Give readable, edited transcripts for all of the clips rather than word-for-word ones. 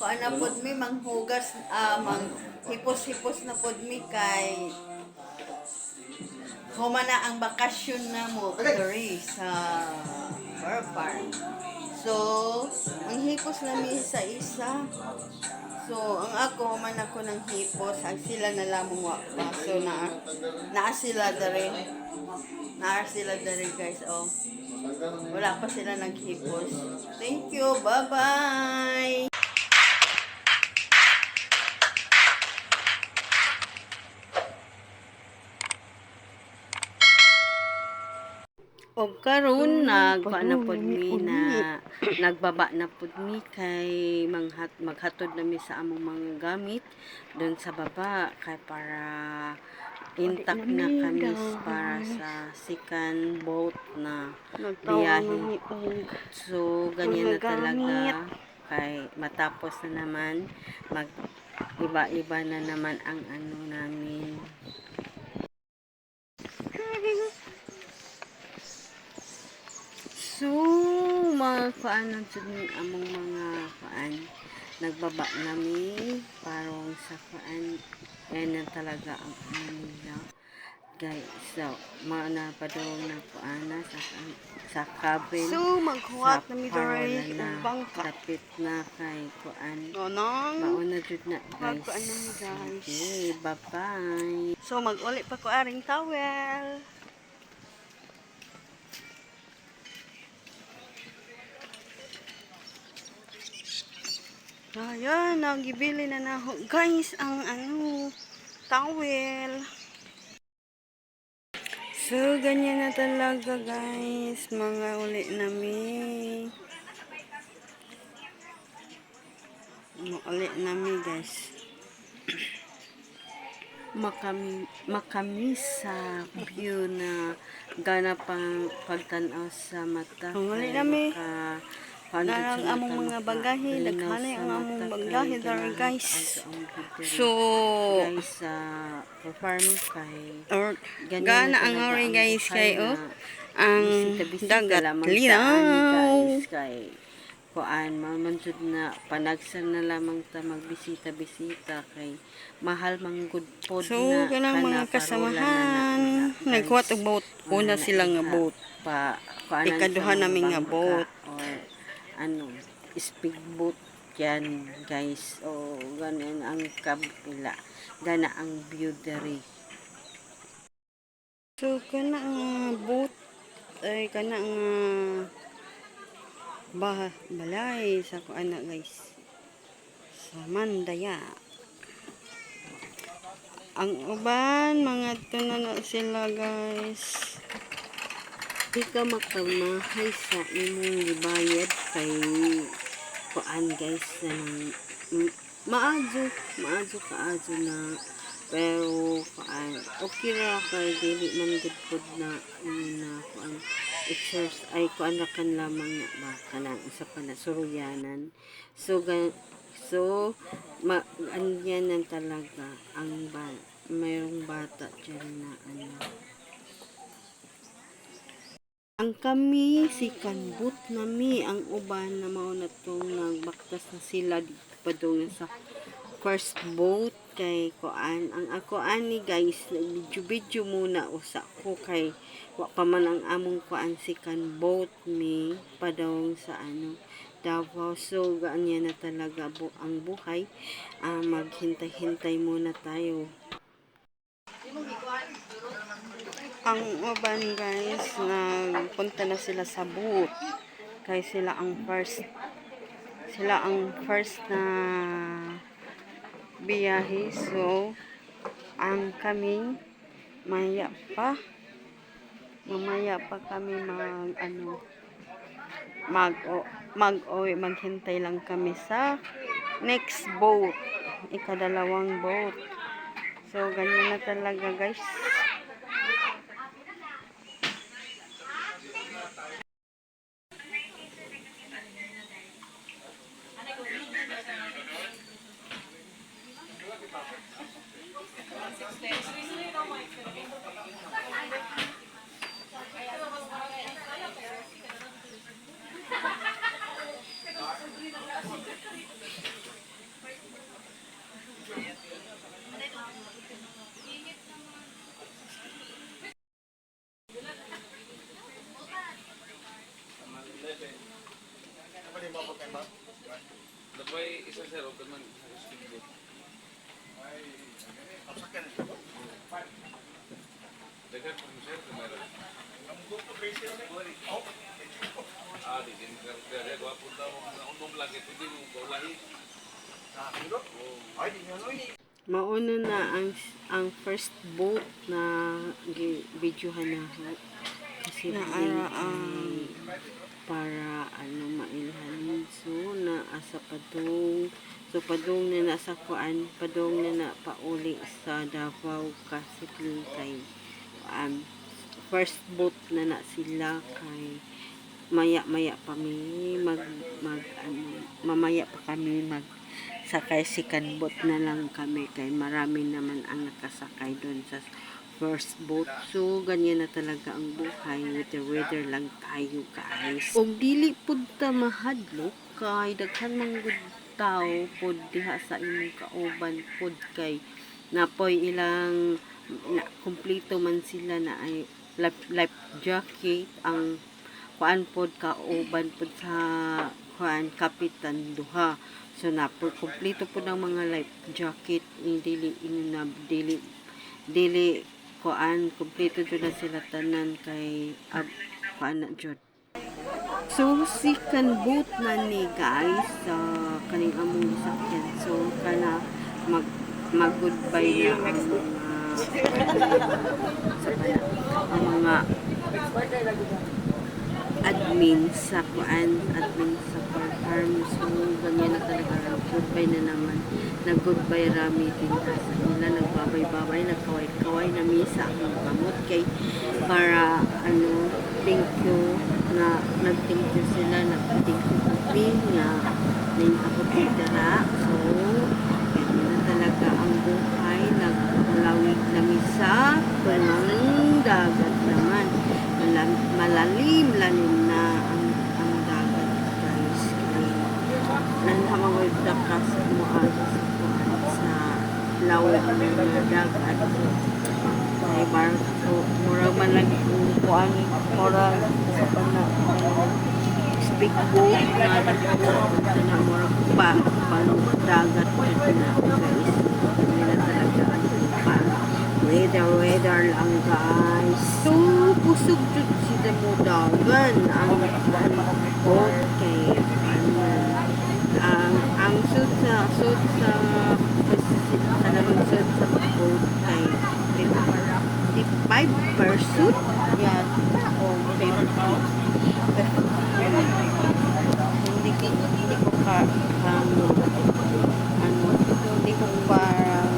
Kuan na pod mi manghugas, mang hipos-hipos na pod mi kay human na ang bakasyon na mo diri sa Fur Farm. So, manghipos na mi sa isa. So, ang ako, human ako ng hipos. Ang sila na lamang wa pa. So, naa sila diri. Naa sila diri, guys. Oh. Wala pa sila naghipos. Thank you. Bye-bye! Og karon nagkuan na pod mi na nagbaba na pod mi kay maghatod na mi sa among mga gamit doon sa baba kay para intact na kami para sa second boat na biyahe. So ganyan na talaga kay matapos na naman, mag iba-iba na naman ang ano namin. So, mga kuan na jud ni among mga kuan. Nagbaba nami parong sa kuan. Yan na talaga ang ano nila. Guys, so, mauna pa daw na kuana sa cabin. So, maghuwat sa na mi parola diri na og bangka. Dapit na kay kuan. Nonong. Mauna jud na, guys. Magkuan na mi, guys. Okay, bye-bye. So, mag-uli pa ko aring towel. Ayan, nagibili na na ako. Guys, ang ano, towel. So, ganyan na talaga, guys. Mga uli nami. Mga uli nami, guys. Makami sa view na gana pang pagtanaw sa mata. Ang uli Kay nami. Paano Narang sa mata, among mga bagahe, makalinaw daghanay sa ang among mata, bagahe kay dara, ganahan guys. kaayo ang view diri. So, Guys, sa farm kay or, ganyan gana na ang talaga ori ang guys buhay kay na oh ang bisita-bisita dagat lamang saan, linaw. Guys, kay kuan man jud na panagsan na lamang ta magbisita-bisita kay mahal man gud pod So, na kanang kana mga parola na kasamahan, na, guys. naghuwat og boat. Una Wala na sila nga iha boat. Pa kuanan sa Ikaduha mga namin nga bangka boat. or ano, speedboat yan, guys. O ganun ang kabila, gana ang view diri. So, kana nga boat ay kana nga bah balay sa kuan na, guys. Sa Mandaya. Ang uban, mga na na sila, guys. Di ka makamahay sa imong gibayad kay kuan, guys, na maazo maazo kaazo na, pero kuan okay ra kay dili man gud pod na ano na kuan exercise ay kuan ra kan lamang na ba kanang usa pa na suruyanan. So so ma anyan na talaga ang ba mayroong bata dyan na ano. Ang kami, si kanbut nami, ang uban na mao na tong nagbaktas na sila dito pa dong sa first boat kay kuan. Ang ako ani, guys, video video muna usa ko kay wa pa man ang among kuan si boat mi padong sa ano Davao. So ganyan na talaga ang buhay. Maghintay-hintay muna tayo. Ang uban, guys, nagpunta na sila sa boat. Kay sila ang first na biyahe. So, ang kami maya pa. Mamaya pa kami mag ano mag o, mag o, maghintay lang kami sa next boat. Ikadalawang boat. So, ganyan na talaga, guys. Dapat isa, sir, open man sa speedboat. Daghan po, sir, kamera. Ah, di din kaya gwapo daw ang unom lang ito din mo gaulahi. Mauna na ang first boat na videohan na ho. Kasi Naara para ano mailhan. So na asa padung. So padung na nasa kuan, padung na na pauli sa Davao kasi kay first boat na na sila kay maya maya pa mi mag mag ano, mamaya pa kami mag sakay, second boat na lang kami kay marami naman ang nakasakay doon sa first boat. So ganyan na talaga ang buhay, weather weather lang tayo, guys. Og dili pud ta mahadlok kay daghan man gud tao pud diha sa imong kauban pud kay napoy ilang na, kumpleto man sila na ay life jacket ang kuan pod, kauban pod sa kuan kapitan duha. So na po kumpleto pod ang mga life jacket, dili na dili dili kuan, kumpleto jud na sila tanan kay ab, kuan na jud. So second boat na ni, guys, sa kaning among sakyan. So kana mag mag goodbye na ang mga sa ang mga admin sa kuan, admin sa farm. So ganyan na talaga, goodbye na naman, nag goodbye rami din ta sa nila, nagbabay-babay, nagkaway-kaway na mi sa akong kamot kay para ano, thank you na nag thank you sila, nag thank you po mi nga ning ako dira. So ganyan na talaga ang buhay, naglawig na mi sa tungang dagat naman. Malalim lalim na ang dagat, guys, kay nanhamang dakas mo aga sa kuan sa lawom ng dagat kay barko murag man lang kuan, murag sa pana speedboat nga dako na murag pa pan dagat jud na, guys. Hindi na talaga ang pa weather weather lang, guys. So kusog jud sila mo dagan ang boat kay ano, ang suit sa kanang suit sa boat kay 55 per suit yata o 50. Hindi ko ka ano, hindi ko parang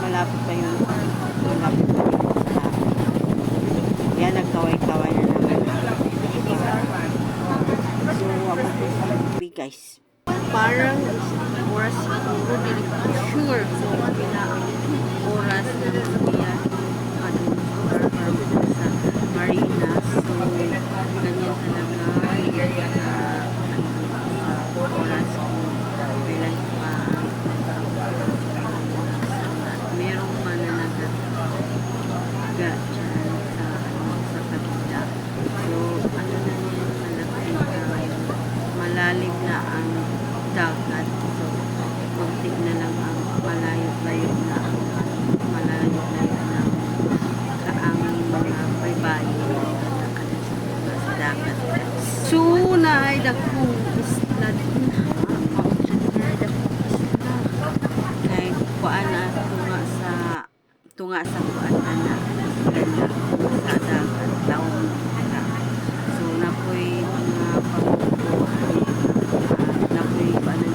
malapit pa yun, malapit pa yun sa yan, nagkaway-kaway na naman. So ako po, guys, parang isang oras siguro, dili ko sure kung pila ang oras na biyahe padung sa Marina. So ganyan talaga sa ano, sa oras kung kailan pa ang oras. Merong mananagat ga dyan sa ano, sa kabila. So ano na yun, malaki ang malalim na ang dagat. So konti na lang ang malayo-layo na ang malayo-layo na ang mga baybayin sa dagat. So naay dakong isla din ha. Naay dakong isla. Kay kuan na tunga sa kuan ana isla na sa dagat lawom na. So napoy mga pamumuhay, napoy kuan na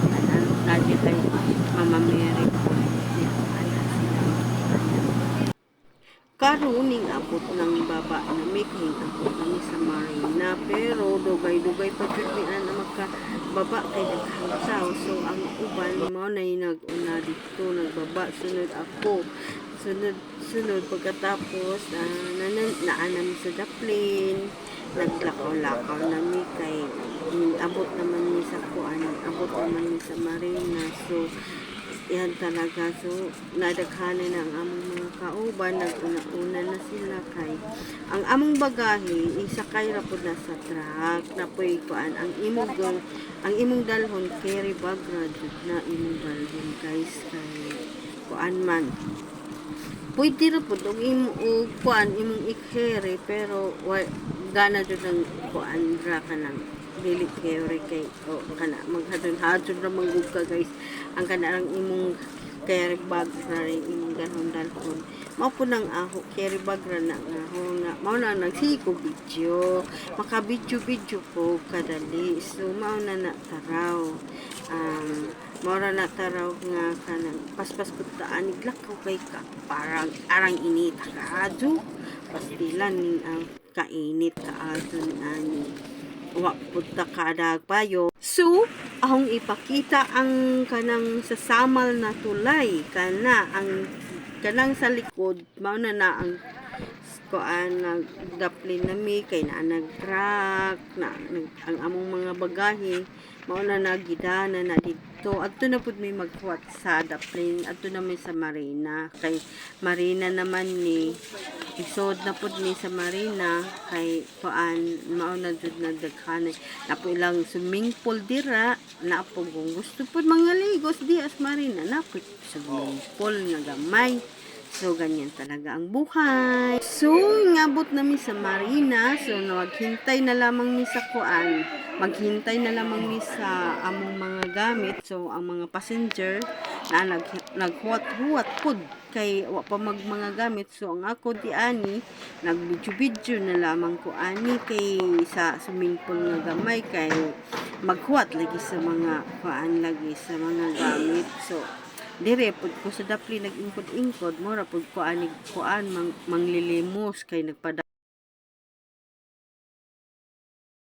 na kay Mama Mary po ana sila ana. Karon ning abot ng baba nami kay abot nami sa marina, pero dugay-dugay pa jud mi ana makababa kay daghang tao. So ang uban mao nay nag-una didto nagbaba, sunod ako, sunod sunod. Pagkatapos naa nami sa daplin, naglakaw-lakaw nami kay abot naman mi sa kuan, abot naman mi sa marina. So Yan talaga. So, nadaghanan na ang among mga kauban. Nag-una-una na sila kay ang among bagahe isakay ra pud na sa truck na puy kuan ang imong dalhon, carry bag ra jud na imong dalhon, guys, kay kuan man, pwede ra pud og imo og kuan imong i-carry, pero wa gana jud ang kuan ra kanang dili carry kay o kana maghadon-hadon ra man gud ka, guys. Ang kanang imong carry bag ra rin imong dalhon-dalhon. Mao po nang aho, carry bag ra na nga aho na mao na nagsige ko video, maka video video ko kadali. So mao na na taraw, mao ra na taraw nga kanang paspas pud ta ani, lakaw kay ka parang arang init kaadto, pastilan ning ang kainit kaadto ni ani, wa pud ta kadag payo. So ahong ipakita ang kanang sa Samal na tulay, kana ang kanang sa likod. Mao na na ang kuan, nagdaplin na mi kay naa nag-truck na nag, ang among mga bagahe mao na nagidana na didto. Adto na pud mi maghuwat sa daplin, adto na mi sa marina kay marina naman ni isod na pud mi sa marina kay kuan, mao na jud na daghan na po ilang swimming pool dira na po. Kung gusto pud mga ligos di as marina na po swimming pool nga gamay. So, ganyan talaga ang buhay. So, ngabot na mi sa marina. So, maghintay na lamang mi sa kuan. Maghintay na lamang mi sa among mga gamit. So, ang mga passenger na naghuwat-huwat pud kay wa pa mag mga gamit. So, ang ako di ani, nagbidyo-bidyo na lamang ko ani kay sa swimming pool nga gamay kay maghuwat lagi sa mga kuan, lagi sa mga gamit. So, dire pud ko sa dapli nag-ingkod-ingkod, mura pud ko anig kuan manglilimos kay nagpada